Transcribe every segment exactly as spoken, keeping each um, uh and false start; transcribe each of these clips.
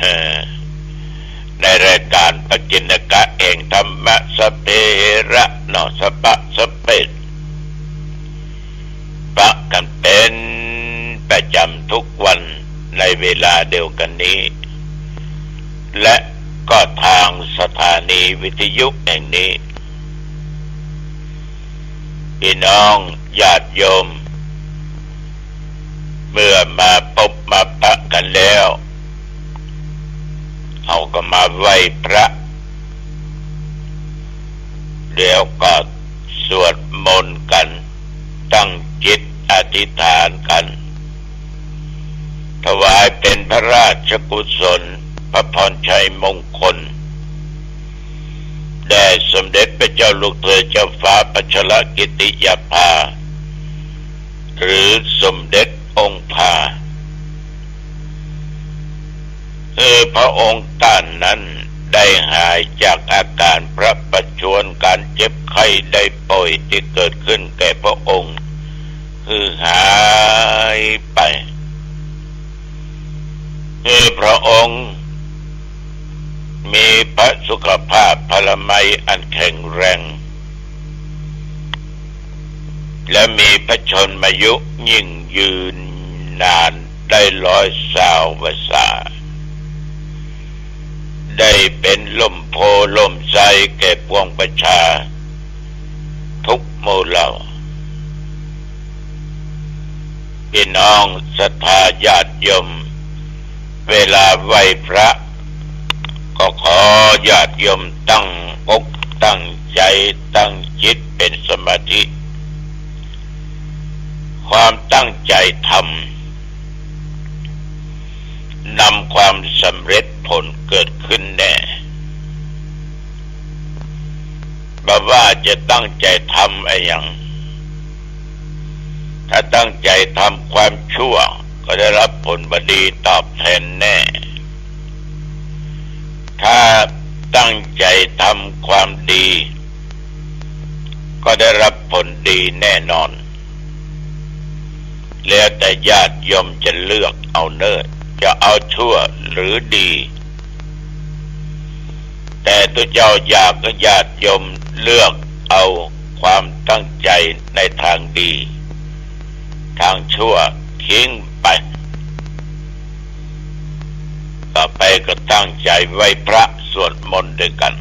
เอ่อ ในรายการปกิณกะแห่งธรรมะ สัพเพเหระเนาะ สัพพะสัพเพ ปะกันเป๋นประจ๋ำทุกวันในเวลาเดียวกั๋นนี้ และก็ตางสถานีวิทยุแห่งนี้ ปี้น้องญาติโยม เมื่อมาปบมาปะกั๋นแล้ว เฮาก็มาไหว้พระ แล้วก็สวดมนต์กั๋น ตั้งจิตอธิษฐานกั๋น ถวายเป๋นพระราชกุศล พระพรชัยมงคล แด่สมเด็จพระเจ้าลูกเธอเจ้าฟ้าพัชรกิติยาภา หรือสมเด็จองค์ภา หื้อพระองค์ต้านนั้นได้หายจากอาก๋านพระประชวร ก๋านเจ็บไข้ได้ป่วยตี้เกิดขึ้นแก่พระองค์ หื้อหายไป หื้อพระองค์มีพระสุขภาพพลามัยอันแข็งแรง และมีพระชนมายุยิ่งยืนนานได้ร้อยซาวพรรษา ได้เป๋นล่มโพธิ์ล่มไทรแก่ปวงประชาทุกหมู่เหล่า ปี้น้องศรัทธาญาติโยม เวลาไหว้พระ ก็ขอญาติโยมตั้งอกตั้งใจ๋ตั้งจิตเป๋นสมาธิ ความตั้งใจ๋ธรรม นำความสำเร็จผลเกิดขึ้นแน่ บ่ว่าจะตั้งใจ๋ทำอะหยัง ถ้าตั้งใจ๋ทำความชั่ว ก็ได้รับผลบ่ดีตอบแทนแน่ ถ้าตั้งใจ๋ทำความดี ก็ได้รับผลดีแน่นอน แล้วแต่ญาติโยมจะเลือกเอาเน่อ จะเอาชั่วหรือดี แต่ตุ๊เจ้าอยากหื้อญาติโยมเลือกเอาความตั้งใจ๋ในตางดี ตางชั่วทิ้งไป ต่อไปก็ตั้งใจ๋ไหว้พระสวดมนต์ด้วยกั๋น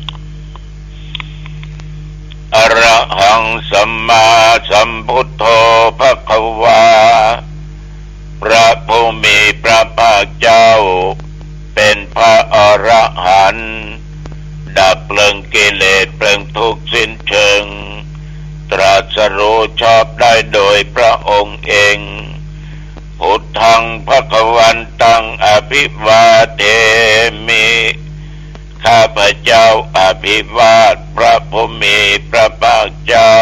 อะระหังสัมมาสัมพุทโธภะคะวา พระผู้มีพระภาคเจ้า เป๋นพระอรหันต์ ดับเปลิ้งกิเลสเปลิ้งทุกข์สิ้นเชิง ตรัสรู้ชอบได้โดยพระองค์เอง พุทธังภะคะวันตังอะภิวาเทมิ ข้าพเจ้าอภิวาทพระผู้มีพระภาคเจ้า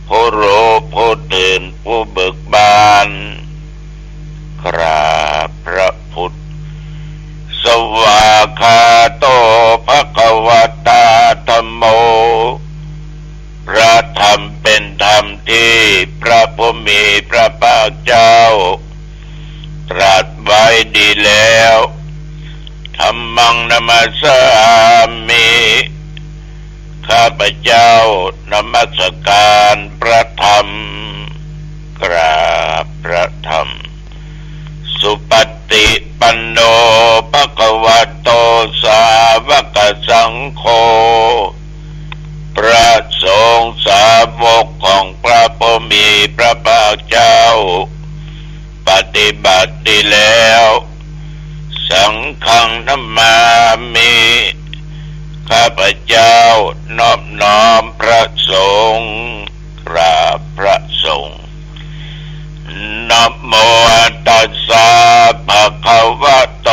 ผู้รู้ผู้ตื่นผู้เบิกบาน กราบพระพุทธ สวากขาโตภะคะวะตาธัมโม พระธรรมเป๋นธรรมตี้พระผู้มีพระภาคเจ้า ตรัสไว้ดีแล้ว ธัมมังนะมัสสามิ ข้าพเจ้านมัสการพระธรรม กราบพระธรรม สุปฏิปันโนภะคะวะโตสาวกสังโฆ พระสงฆ์สาวกของพระผู้มีพระภาคเจ้า ปฏิบัติดีแล้ว สังฆังนะมามิ ข้าพเจ้านอบน้อมพระสงฆ์ กราบพระสงฆ์ นะโมตัสสะภะคะวะโต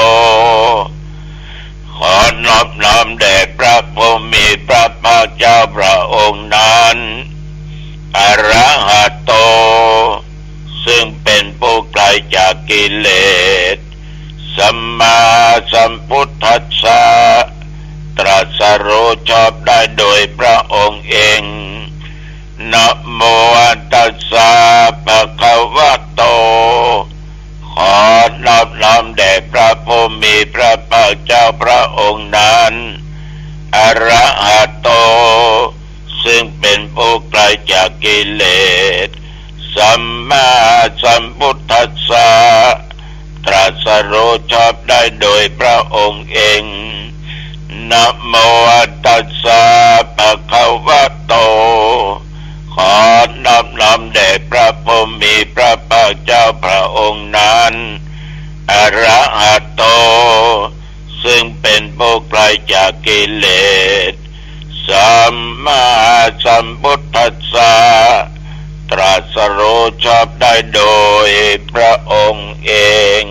ขอนอบน้อมแด่พระผู้มีพระภาคเจ้าพระองค์นั้น อะระหะโต ซึ่งเป็นผู้ไกลจากกิเลส สัมมาสัมพุทธัสสะ ตรัสรู้ชอบได้โดยพระองค์เอง นะโมตัสสะภะคะวะโต ขอนอบน้อมแด่พระผู้มีพระ ภาคเจ้าพระองค์นั้น อรหัตโต ซึ่งเป็นผู้ไกลจากกิเลส สัมมาสัมพุทธัสสะ ตรัสรู้ชอบได้โดยพระองค์เอง นะโมตัสสะ ภะคะวะโต ขอนอบน้อมแด่พระผู้มีพระภาคเจ้าพระองค์นั้น อรหัตโต ซึ่งเป็นผู้ไกลจากกิเลส สัมมาสัมพุทธัสสะ ตรัสรู้ชอบได้โดยพระองค์เอง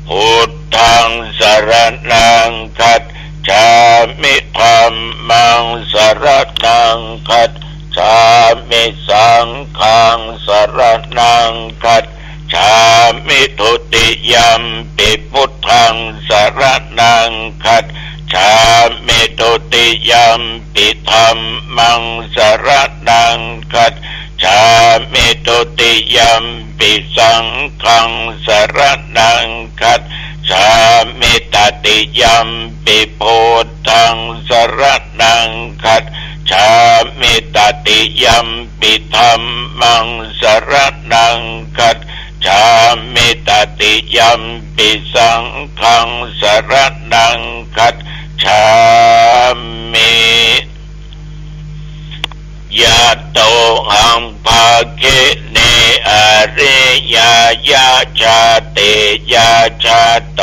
พุทธังสรณังคัจฉามิ ธัมมังสรณังคัจฉามิ สังฆังสรณังคัจฉามิ ทุติยัมปิพุทธังสรณังคัจฉามิ ทุติยัมปิธัมมังสรณังคัจฉามิ ทุติยัมปิสังฆังสรณังคัจฉามิ ตติยัมปิพุทธังสรณังคัจฉามิ ตติยัมปิธัมมังสรณังคัจฉามิ ตติยัมปิสังฆังสรณังคัจฉามิ ยะโตหัง ภาคินี อริยายะจาติยา จาโต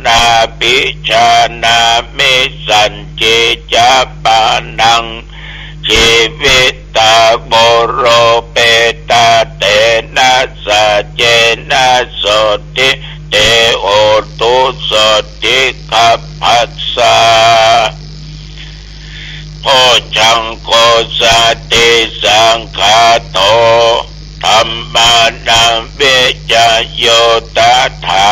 นาภิจานามิ สัจจิจะปานัง จีวิตา ปุโรเปตา เตนะ สัจเจนะ โสตติ เต โหตุ โสตติคัพพะสสะ โพชฌังโก สัตติสังขาโต ธัมมานัง วิจโย ตถา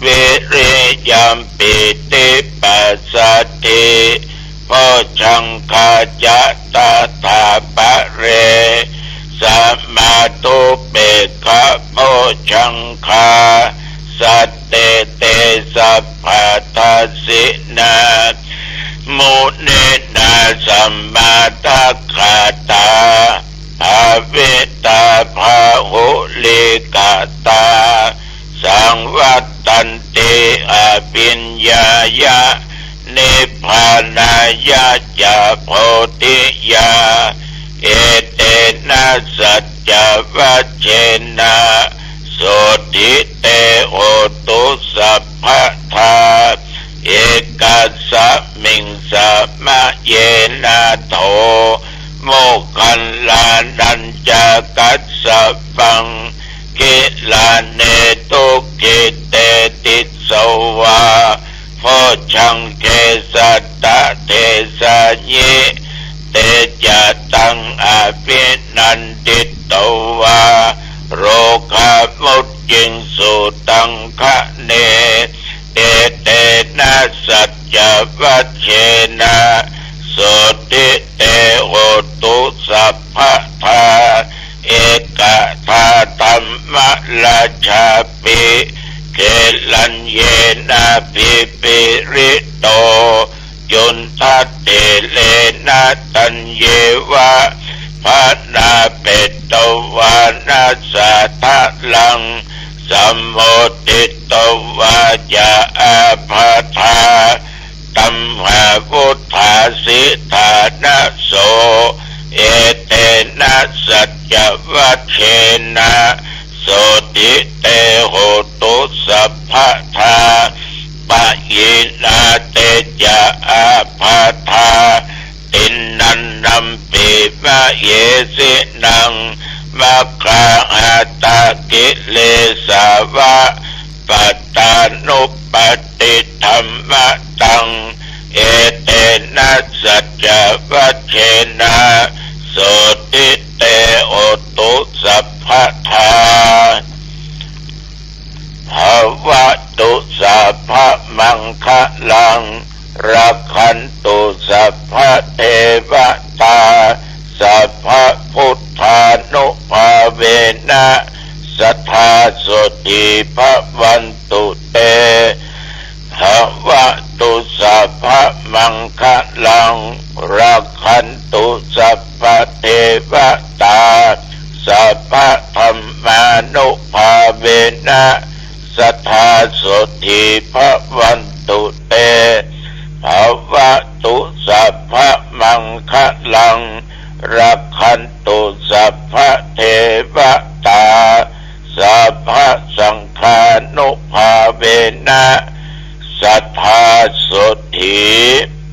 วิริยัม ปีติปัสสัทธิ โพชฌังคา จะ ตถาปะเร สมาทุปเปกขะ โพชฌังคา สัตเต เต สัพพะทัสสินา มุนีนา สมมาทักขาตา ภาวิตา พาหุลีกะตา สังวัตตันติ อภิญญายะ นิพพานายะ จะ โพธิยา เอเตนะ สัจจวัจเจนะ โสตติ เต โหตุ สัพพะทา เอกัสสะมิง สมะเยนะ โถ โมคคัลลานัญจะกัสสะปัง กิลาเน ทุกขิเต ติสสะวา โพชฌังเข สัตตะเทสายิ เตจะตัง อภินันทิตวา โรคามุจจิงสุตังคะเน เอเตนะ สัจจวัจเจนะ โสตติ เต โหตุ สัพพะทา เอกทาธัมมราชาปิ เขลัญเยนะ ภิปริโต จุณฑัตถิเรนะ ตัญเยวะ พนาเปตวานะ สาทะลัง สัมโมทิตวา จะ อาภาธา ตัมหาวุฏฐา สิทธานะโส เอเตนะ สัจจวัจเจนะ โสตติ เต โหตุ สัพพะทา ปะยีนา เตจะ อาภาธา ติณณันนัมปิ มะเหสินัง มะกาหะตะ กิเลสาวะ ปัตตานุปัตติธัมมะตัง เอเตนะ สัจจวัจเจนะ โสตติ เต โหตุ สัพพะทา ภะวะตุ สัพพะมังคะลัง รักขันตุ สัพพะเทวะตา สัพพะพุทธานุภาเวนะ สะทา โสตติ ภะวันตุ เต พพะมังคะลัง รักขันตุ สัพพะเทวะตา สัพพะธัมมานุภาเวนะ สะทา โสตถี ภะวันตุ เต ภะวะตุ สัพพะมังคะลัง รักขันตุ สัพพะเทวะตา สัพพะสังฆานุภาเวนะ สะทา โสตถี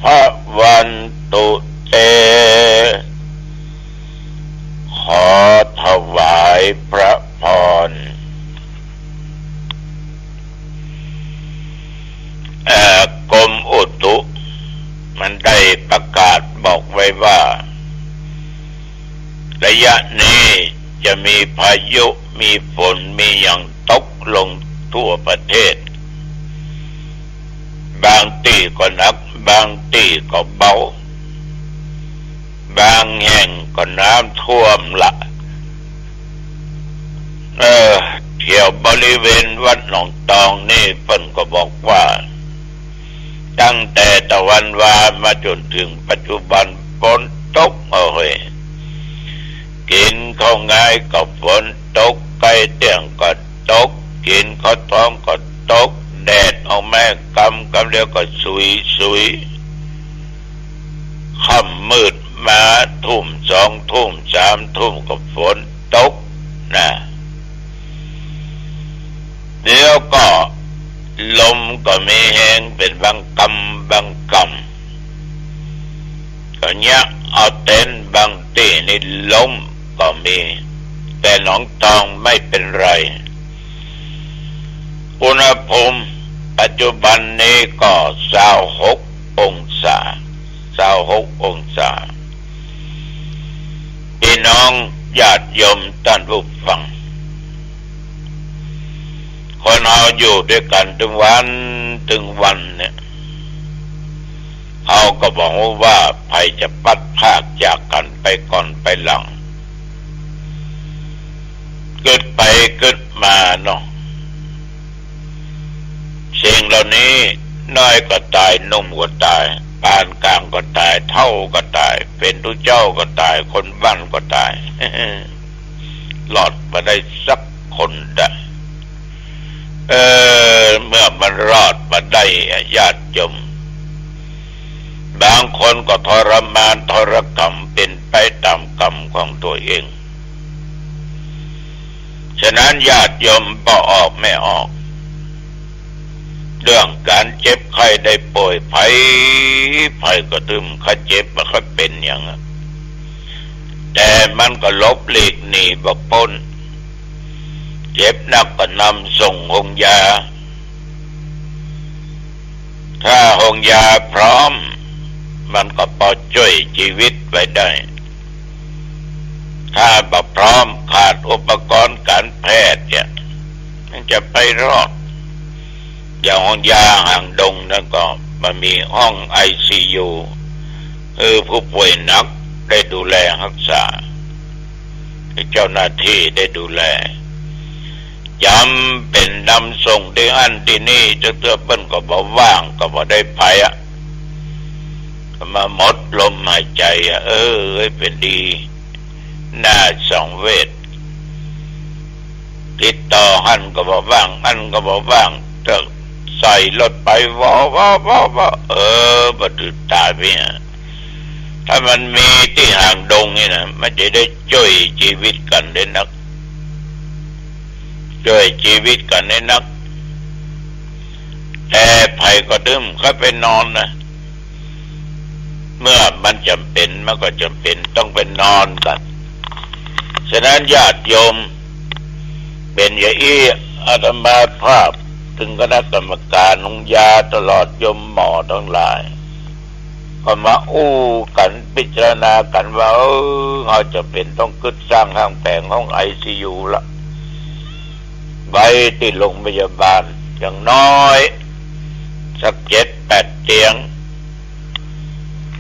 ภะวันตุ เต ขอถวายพระพร เอ่อ กรมอุตุมันได้ประกาศบอกไว้ว่า ระยะนี้จะมีพายุ มีฝน มีหยังตกลงทั่วประเทศ บางตี้ก็หนัก บางตี้ก็เบา บางแห่งก็น้ำท่วมละ เออ แถวบริเวณวัดหนองตองนี่เปิ้นก็บอกว่า ตั้งแต่ตะวันวามาจ๋นเถิงปัจจุบันฝนตก โอ้โห กิ๋นข้าวงายก็ฝนตก ใก้เตี้ยงก็ตก กิ๋นข้าวตองก็ตก แดดออกมากำ กำเดียวก็สุยสุย ค่ำมืดมาทุ่ม สองทุ่ม สามทุ่มก็ฝนตกนะ เดี๋ยวก็ลมก็มีแฮงเป๋นบางกำบางกำ ก็เยียะเอาเต็นท์ บางตี้นี่ล้มก็มี แต่หนองตองไม่เป๋นไร อุณหภูมิปัจจุบันนี้ก็ซาวหกองศา ซาวหกองศา พี่น้องญาติโยมต้านผู้ฟัง คนเฮาอยู่ตวยกั๋นตึงวันตึงวันเนี่ย เฮาก็บ่ฮู้ว่าใผจะพลัดพรากจากกั๋นไปก่อนไปหลัง กึ๊ดไปกึ๊ดมาเนาะ สิ่งเหล่านี้น้อยก็ต๋าย หนุ่มก็ต๋าย ปานก๋างก็ต๋าย เฒ่าก็ต๋าย เป๋นตุ๊เจ้าก็ต๋าย คนบ้านก็ต๋าย รอดบ่ได้สักคนดะ เออ เมื่อมันรอดบ่ได้อะ ญาติโยม บางคนก็ทรมานทรกรรมเป๋นไปต๋ามกรรมของตั๋วเอง ฉะนั้นญาติโยมบ่ออกแม่ออก เรื่องก๋านเจ็บไข้ได้ป่วย ใผ ใผก็ตึม ใค่เจ็บบ่ใค่เป๋นหยังอะ แต่มันก็หลบหลีกหนีบ่ป๊น เจ็บนักก็นำส่งโฮงยา ถ้าโฮงยาพร้อม มันก็ปอจ้วยจีวิตไว้ได้ ถ้าบ่พร้อม ขาดอุปกรณ์ก๋านแพทย์เนี่ย มันจะไปรอด อย่างโฮงยาหางดงนั้นก็มันมีห้องไอซียู คือผู้ป่วยหนักได้ดูแลฮักษา เจ้าหน้าตี้ได้ดูแล จ๋ำเป๋นนำส่งตี้อั้นตี้นี่ จักเตื้อเปิ้นก็บ่ว่าง ก็บ่ได้ไปอะ ก็มาหมดลมหายใจ๋อะ เออ เป๋นดี น่าสังเวช ติดต่อหั้นก็บ่ว่าง อั้นก็บ่ว่าง จะใส่รถไป วอ วอ วอ วอ เออ บ่ถือต๋ายไปอะ ถ้ามันมีตี้หางดงนี่นะ มันจะได้จ้วยจีวิตกั๋นได้นัก จ้วยจีวิตกั๋นได้นัก แต่ใผก็ตึม ใค่ไปนอนนะ เมื่อมันจ๋ำเป๋น มันก็จ๋ำเป๋นต้องไปนอนกั๋น ฉะนั้นญาติโยม เป๋นอย่างอี้ อาตมาภาพ ตึงคณะกรรมก๋านโฮงยา ตลอดโยมหมอตังหลาย ก็มาอู้กั๋น พิจารณากั๋นว่า เออ เฮาจ๋ำเป๋นต้องกึ๊ดสร้างห้างแผงห้องไอซียูละ ไว้ตี้โฮงพยาบาล อย่างน้อยสักเจ็ดแปดเตียง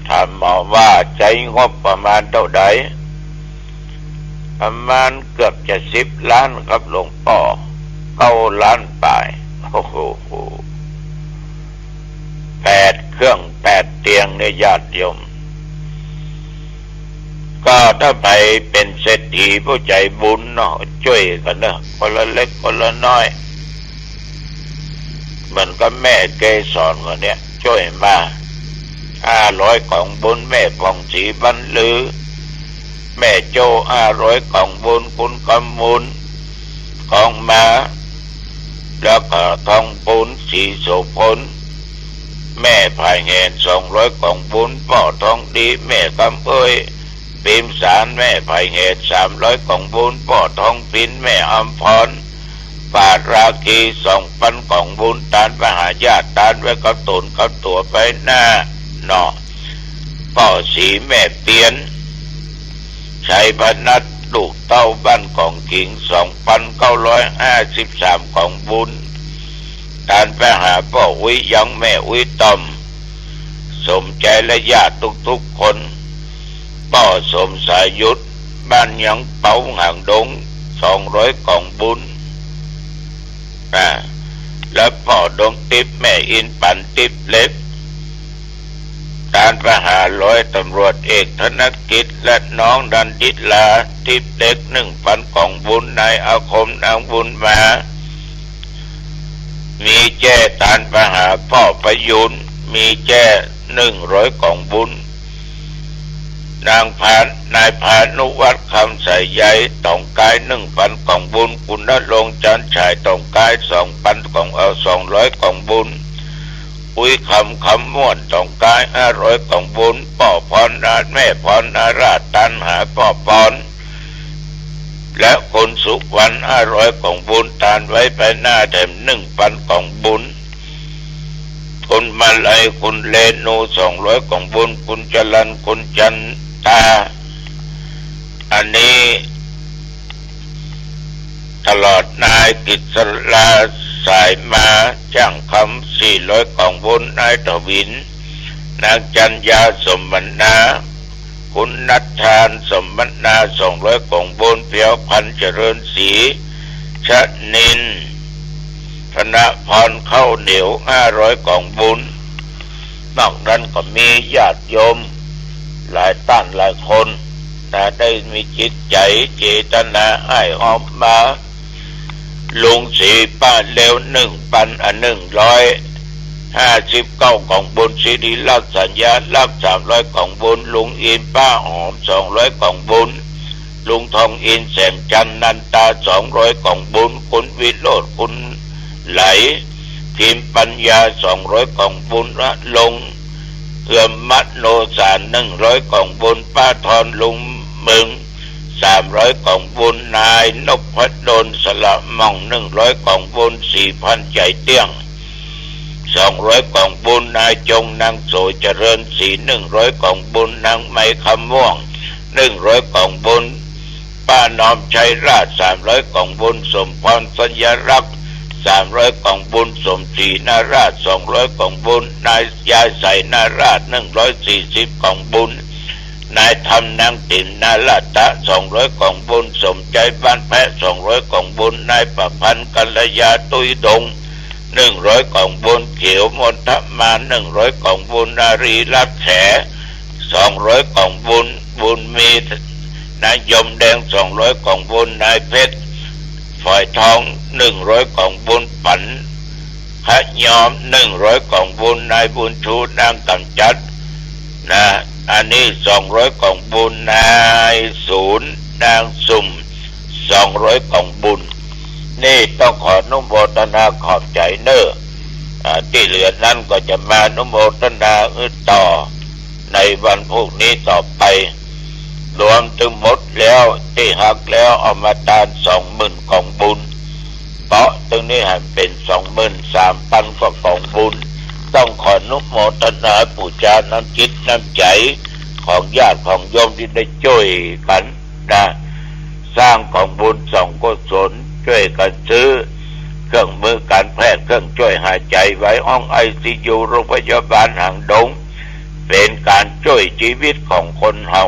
ถามหมอว่าใจ๊งบประมาณเต้าใด ประมาณเกือบจะสิบล้านครับหลวงป้อ เก้าล้านป๋าย โอ้โห แปด เครื่องแปดเตียงเนี่ยญาติโยม ก็ถ้าใผเป๋นเศรษฐีผู้ใจ๋บุญเนาะ จ้วยกั๋นเนาะ คนละเล็กคนละน้อย เหมือนกับแม่เกสรคนเนี้ย จ้วยมาห้าร้อยก๋องบุญ แม่ผ่องศรีบรรลือ แม่โจ้ห้าร้อยก๋องบุญ คุณกำมูลก๋องมา แล้วก็ทองพูน ศรีโสภณ แม่ผายแหน สองร้อยก๋องบุญ ป้อทองดี แม่กำเอย พิมสาร แม่ผายแหน สามร้อยก๋องบุญ ป้อทองพิน แม่อำพร ป้าราคี สองปันก๋องบุญ ตานไปหาญาติ ตานไว้กับต๋นกับตั๋วไปหน้าเนาะ ป้อศรี แม่เปียน ชัยพนัส ลูกเต้าบ้านก๋องขิง สองปันเก้าร้อยห้าสิบสามก๋องบุญ ตานไปหาป้ออุ๊ยยัง แม่อุ๊ยต่อม สมใจ๋และญาติทุกๆ คน ป้อสมสายุทธ บ้านยังเปาหางดง สองร้อยก๋องบุญ อ่า และป้อดวงติ๊บ แม่อินปันติ๊บเล็ก ตานไปหาร้อยตำรวจเอกธนกิจ และน้องนันทิลาติ๊บเล็ก หนึ่งปันก๋องบุญ นายอาคม นางบุญมา มีแจ้ ตานไปหาป้อประยูน มีแจ้ หนึ่งร้อยก๋องบุญ นางพาน นายพานุวัฒน์ คำใสใย ตองกาย หนึ่งปันก๋องบุญ คุณณรงค์ จันทร์ฉาย ตองกาย สองปันก๋อง เอ่อ สองร้อยก๋องบุญ อุ๊ยคำ คำม่วน ตองกาย ห้าร้อยก๋องบุญ ป้อพรนาถ แม่พรนาราช ตานหาป้อปอน และคุณสุวรรณ ห้าร้อยก๋องบุญ ตานไว้ไปหน้าแถม หนึ่งปันก๋องบุญ คุณมาลัย คุณเรนู สองร้อยก๋องบุญ คุณจรัญ คุณจันตา อันนี้ ตลอดนายกิษรา สายมา จ้างคำ สี่ร้อยก๋องบุญ นายถวิน นางจันยา สมบัตินา คุณนัทธาน สมบัตินา สองร้อยก๋องบุญ เพียวพันธ์ เจริญศรี ชนินทร์ ธนพร ข้าวเหนียว ห้าร้อยก๋องบุญ นอกนั้นก็มีญาติโยมหลายต้านหลายคนนะ ได้มีจิตใจ๋เจตนาอ้ายออมมา ลุงศรีป้าเล็ว หนึ่งปัน อ่ะ หนึ่งร้อยห้าสิบเก้าก๋องบุญ ศิริลักษณ์ สัญญาลักษณ์ สามร้อยก๋องบุญ ลุงอินทร์ ป้าหอม สองร้อยก๋องบุญ ลุงทองอินทร์ แสงจันทร์ นันตา สองร้อยก๋องบุญ คุณวิโรจน์ คุณไหล พิมพ์ปัญญา สองร้อยก๋องบุญ ณรงค์ เอื้อมมโนสาร หนึ่งร้อยก๋องบุญ ป้าทอน ลุงเมือง สามร้อยก๋องบุญ นายนพดล สละหม่อง หนึ่งร้อยก๋องบุญ ศรีพันธ์ ใจ๋เตี้ยง สองร้อยก๋องบุญ นายจง นางโส เจริญศรี หนึ่งร้อยก๋องบุญ นางไหม คำม่วง หนึ่งร้อยก๋องบุญ ป้าน้อมชัยราช สามร้อยก๋องบุญ สมพร สัญญาลักษณ์ สามร้อยก๋องบุญ สมศรีนาราช สองร้อยก๋องบุญ นาย ยายใสนาราช หนึ่งร้อยสี่สิบก๋องบุญ นายธรรม นางติ๋ม นาราตะ สองร้อยก๋องบุญ สมใจ๋ บ้านแพะ สองร้อยก๋องบุญ นายประพันธ์ กัลยา ตุ้ยดง หนึ่งร้อยก๋องบุญ เขียว มนทมา หนึ่งร้อยก๋องบุญ นารีรัตน์ แข สองร้อยก๋องบุญ บุญมี นายยมแดง สองร้อยก๋องบุญ นายเพชร ฝอยทอง หนึ่งร้อยก๋องบุญ ปัน พะยอม หนึ่งร้อยก๋องบุญ นายบุญชู นางกำจัด นะ อันนี้ สองร้อยก๋องบุญ นายศูนย์ นางสุม สองร้อยก๋องบุญ นี่ต้องขออนุโมทนาขอบใจ๋เน่อ อ่า ตี้เหลือนั้นก็จะมาอนุโมทนาหื้อต่อ ในวันพรุ่งนี้ต่อไป รวมตึงหมดแล้วตี้ฮักแล้วเอามาตานสองหมื่นก๋องบุญ เปาะตึงนี้หันเป๋นสองหมื่นสามปันกว่าก๋องบุญ ต้องขออนุโมทนาปู๋จาน้ำจิตน้ำใจ๋ของญาติของโยมตี้ได้จ้วยกั๋นนะ สร้างก๋องบุญสร้างกุศล จ้วยกั๋นซื้อเครื่องมือก๋านแพทย์ เครื่องจ้วยหายใจ๋ ไว้ห้องไอซียู โรงพยาบาลหางดง เป๋นก๋านจ้วยจีวิตของคนเฮา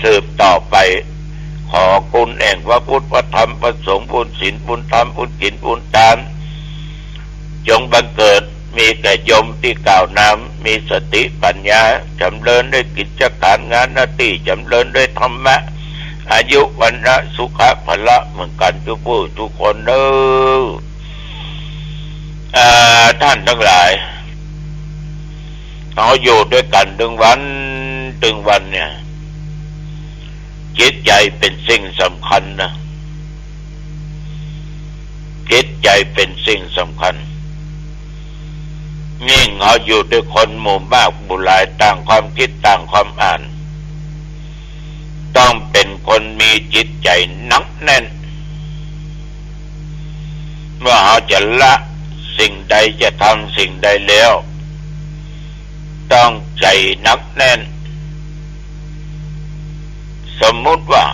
สืบต่อไป ขอคุณแห่งพระพุทธ พระธรรม พระสงฆ์ บุญศีล บุญธรรม บุญกิ๋น บุญตาน จงบังเกิด มีแต่โยมตี้กล่าวนำ มีสติปัญญา จ๋ำเริญด้วยกิจก๋านงานหน้าตี้ จ๋ำเริญด้วยธรรมะ อายุ วรรณะ สุขะ พละ เหมือนกั๋นกู้ผู้กู้คนเน่อ อ่า ต้านตังหลาย เฮาอยู่ตวยกั๋นตึงวัน ตึงวันเนี่ย จิตใจ๋เป๋นสิ่งสำคัญนะ จิตใจ๋เป๋นสิ่งสำคัญ ยิ่งเฮาอยู่ตวยคนหมู่มากหมู่หลาย ต่างความกึ๊ดต่างความอ่าน ต้องเป๋นคนมีจิตใจ๋หนักแน่น เมื่อเฮาจะละสิ่งใด จะทำสิ่งใดแล้ว ต้องใจ๋หนักแน่น สมมุติว่า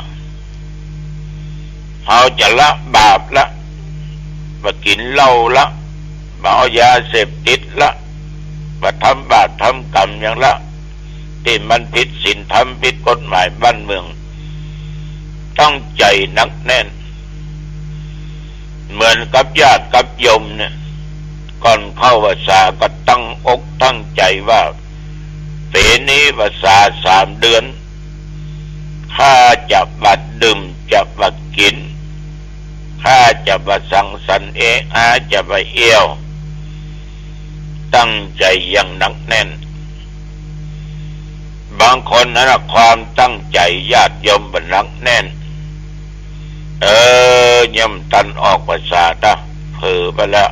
เฮาจะละบาปละ บ่กิ๋นเหล้าละ บ่เอายาเสพติดละ บ่ทำบาปทำก๋รรมหยังละ ตี้มันผิดศีลธรรม ผิดกฎหมายบ้านเมือง ต้องใจ๋หนักแน่น เหมือนกับญาติกับโยมเนี่ย ก่อนเข้าพรรษาก็ตั้งอกตั้งใจ๋ว่า ปี๋นี้พรรษาสามเดือน ข้าจะบ่ดื่ม จะบ่กิ๋น ข้าจะบ่สังสรรค์เฮฮา จะบ่เอี้ยว ตั้งใจ๋อย่างหนักแน่น บางคนนั้นน่ะ ความตั้งใจ๋ญาติโยมบ่หนักแน่น เออ ยังบ่ตันออกพรรษาตะ เผลอไปแล้ว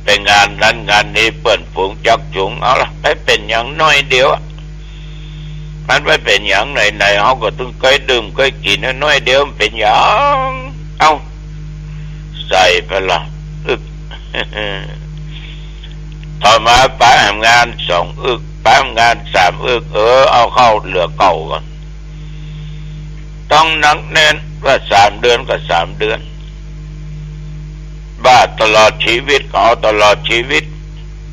ไปงานนั้นงานนี้ เปื้อนฝูงจั๊กจูง เอาละ ไปเป๋นหยังหน้อยเดียวอะ มันไปเป๋นหยัง ไหนๆ เฮาก็ตึงเกยดื่มเกยกิ๋น หน้อยเดียวมันเป๋นหยัง เอ้า ใส่ไปละ อึก ต่อมาปะแหมงานสองอึก ปะแหมงานสามอึก เออ เอาเข้าเหลือเก่าก่อน ต้องหนักแน่นว่าสามเดือนก็สามเดือน ว่าตลอดชีวิตก็เอาตลอดชีวิต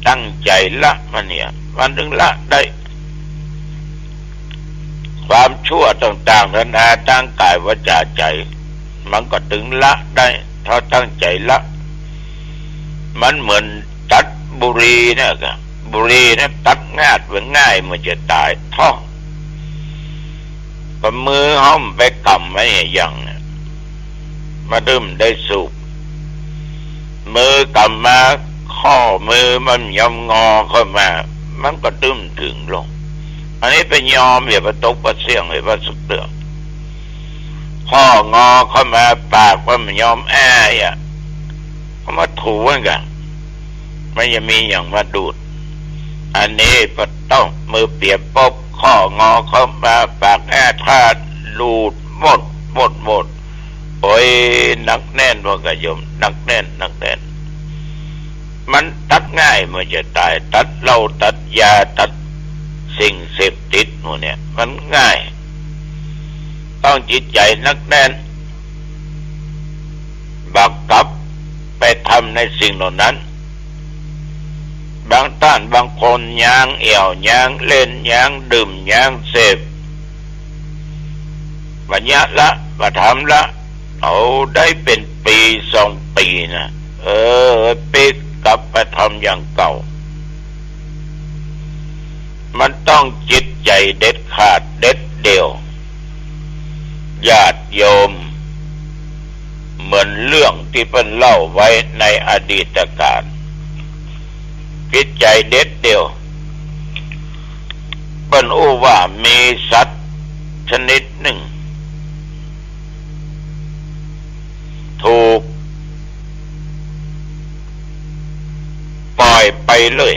ตั้งใจ๋ละมันเนี่ย มันถึงละได้ ความชั่วต่างๆ นานา ตางก๋ายวาจ๋าใจ๋ มันก็ตึงละได้ ถ้าตั้งใจ๋ละ มันเหมือนตัดบุหรี่เนี่ยกะ บุหรี่เนี่ยตัดงาดไว้ง่ายเหมือนจะต๋าย ท้อ ก็มือเฮาไปก๋ำไว้อย่างเนี่ย บ่ตึงได้สูบ มือก๋ำมา ข้อมือมันยอมงอเข้ามา มันก็ตึงบ่เถิงลง อันนี้ไปยอม อย่าไปตกบ่เสี้ยง อย่าไปสุกเตื้อ ข้องอเข้ามา ปากมันบ่ยอมอ้าอะ เอามาถูเหมือนกั๋น มันยังมีอย่างมาดูด อันนี้ปะต้อง มือเปียกปุ๊บ ข้องอเข้ามา ปากอ้า ถ้าดูดหมด หมด หมด โอ้ย หนักแน่นว่าก็โยม หนักแน่น หนักแน่น มันตัดง่ายเหมือนจะต๋าย ตัดเหล้า ตัดยา ตัดสิ่งเสพติดหมู่เนี่ย มันง่าย ต้องจิตใจ๋หนักแน่น บ่กลับไปทำในสิ่งเหล่านั้น บางต้านบางคนย้างแอ่ว ย้างเล่น ย้างดื่ม ย้างเสพ บ่เยียะละ บ่ทำละ เอาได้เป๋นปี๋สองปี๋นะ เออ ปิ๊กกลับไปทำอย่างเก่า มันต้องจิตใจ๋เด็ดขาดเด็ดเดี่ยว ญาติโยม เหมือนเรื่องตี้เปิ้นเล่าไว้ในอดีตกาล จิตใจ๋เด็ดเดี่ยว เปิ้นอู้ว่ามีสัตว์ชนิดนึ่ง ถูกป่อยไปเลย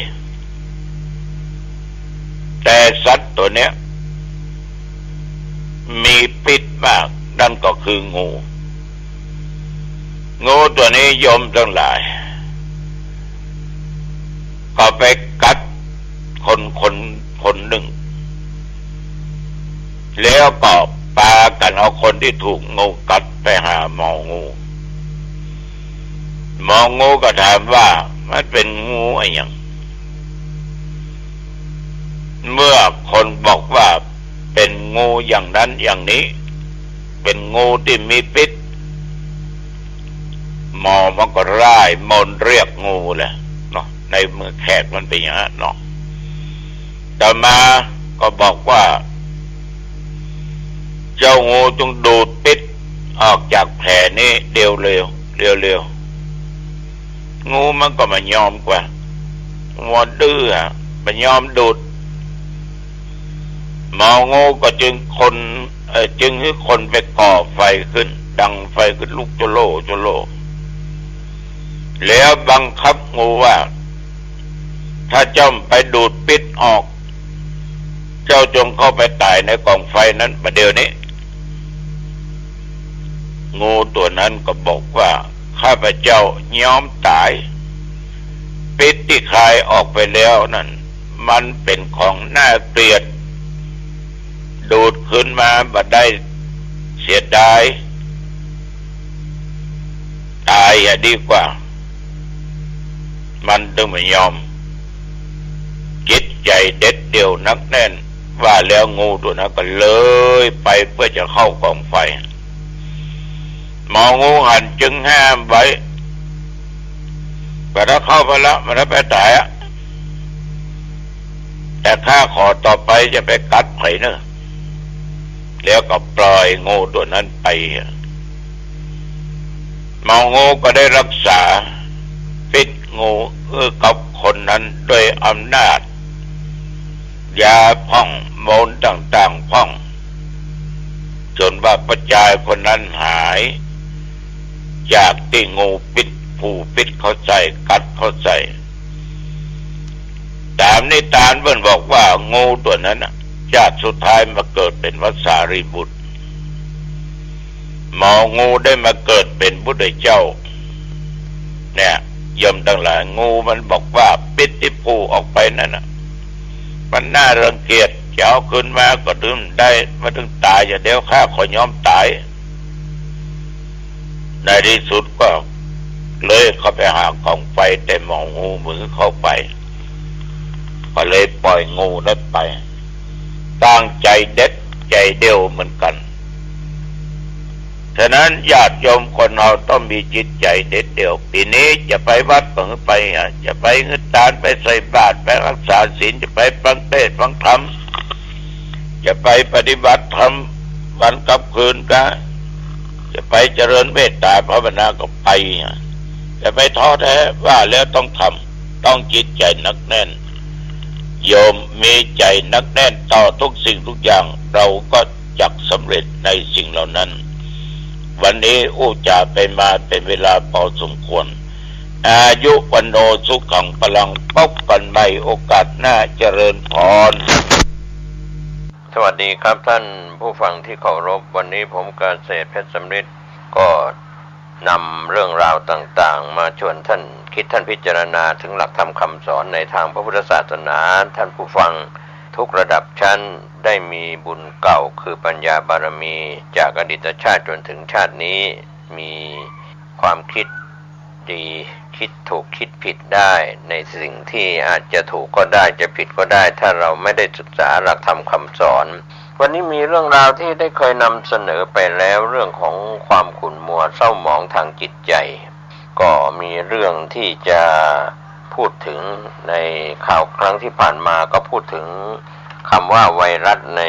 แต่สัตว์ตั๋วเนี้ยมีพิษมาก นั่นก็คืองู งูตั๋วนี้โยมตังหลาย ก็ไปกัดคน คน คนนึ่ง แล้วก็ปากั๋นเอาคนตี้ถูกงูกัดไปหาหมองู หมองูก็ถามว่ามันเป๋นงูอะหยัง เมื่อคนบอกว่าเป๋นงูอย่างนั้นอย่างนี้ เป๋นงูตี้มีพิษ หมอมันก็ร่ายมนต์เรียกงูแหละเนาะ ในเมืองแขกมันเป๋นอย่างนั้นเนาะ อาตมาก็บอกว่า เจ้างูจงดูดปิ๊ดออกจากแผลนี้เดี๋ยวเร็ว เร็วๆ งูมันก็บ่ยอมกว่า งัวดื้ออะ บ่ยอมดูด หมองูก็จึงคน เอ่อ จึงหื้อคนไปก่อไฟขึ้น ดังไฟขึ้นลุกโจโล่โจโล่ แล้วบังคับงูว่า ถ้าเจ้าไปดูดปิ๊ดออก เจ้าจงเข้าไปต๋ายในก๋องไฟนั้นบ่าเดี่ยวนี้ งูตั๋วนั้นก็บอกว่า ข้าพเจ้ายอมต๋าย ปิ๊ดตี้คายออกไปแล้วนั้น มันเป๋นของน่าเกลียด ดูดคืนมาบ่ได้ เสียดาย ต๋ายอะดีกว่า มันตึงบ่ยอม จิตใจ๋เด็ดเดี่ยวหนักแน่น ว่าแล้วงูตั๋วนั้นก็เลยไปเปื้อจะเข้าก๋องไฟ หมองูหันจึงห้ามไว้ บ่าถ้าเข้าไปละ บ่าถ้าไปต๋ายอะ แต่ข้าขอต่อไปอย่าไปกัดใผเน่อ แล้วก็ปล่อยงูตั๋วนั้นไป หมองูก็ได้รักษาปิ๊ดงูหื้อกับคนนั้นด้วยอำนาจยาพ่องมนต์ต่างๆ พ่อง จ๋นว่าป้อจายคนนั้นหาย จากตี้งูปิ๊ด ผู้ปิ๊ดเข้าใส่ กัดเข้าใส่ ต๋ามนิตานเปิ้นบอกว่างูตั๋วนั้นน่ะ จาติสุดท้ายมาเกิดเป๋นพระสารีบุตร หมองูได้มาเกิดเป๋นพุทธเจ้า เนี่ย โยมตังหลาย งูมันบอกว่าปิ๊ดตี้ผูกออกไปนั้นน่ะ มันน่ารังเกียจ จะเอาคืนมาก็บ่ได้ บ่าตึงต๋ายอย่างเดียว ข้าขอยอมต๋าย ในตี้สุดก็เลยเข้าไปหาก๋องไฟ แต่หมองูบ่หื้อเข้าไป ก็เลยปล่อยงูนั้นไป ตั้งใจ๋เด็ดใจ๋เดี่ยวเหมือนกั๋น ฉะนั้นญาติโยมคนเฮาต้องมีจิตใจ๋เด็ดเดี่ยว ปี๋นี้จะไปวัดก็หื้อไปอะ จะไปหื้อตาน ไปใส่บาตร ไปรักษาศีล จะไปฟังเทศน์ฟังธรรม จะไปปฏิบัติธรรมวันกับคืนก็ จะไปเจริญเมตต๋าภาวนาก็ไปอะ อย่าไปท้อแท้ ว่าแล้วต้องทำ ต้องจิตใจ๋หนักแน่น โยมมีใจ๋หนักแน่นต่อทุกสิ่งทุกอย่าง เราก็จักสำเร็จในสิ่งเหล่านั้น วันนี้อู้จ๋าไปมาเป๋นเวลาพอสมควร อายุวัณโณสุขังพลัง พบกั๋นใหม่โอกาสหน้า เจริญพร สวัสดีครับท่านผู้ฟังที่เคารพ วันนี้ผมเกษตรเพชรสำริดก็นำเรื่องราวต่างๆ มาชวนท่านคิดท่านพิจารณาถึงหลักธรรมคำสอนในทางพระพุทธศาสนา ท่านผู้ฟังทุกระดับชั้นได้มีบุญเก่าคือปัญญาบารมีจากอดีตชาติจนถึงชาตินี้ มีความคิด ดี คิดถูกคิดผิดได้ ในสิ่งที่อาจจะถูกก็ได้ จะผิดก็ได้ ถ้าเราไม่ได้ศึกษาหลักธรรมคำสอน วันนี้มีเรื่องราวที่ได้เคยนำเสนอไปแล้ว เรื่องของความขุ่นมัวเศร้าหมองทางจิตใจ๋ ก็มีเรื่องที่จะพูดถึงในข่าวครั้งที่ผ่านมา ก็พูดถึงคำว่าไวรัสใน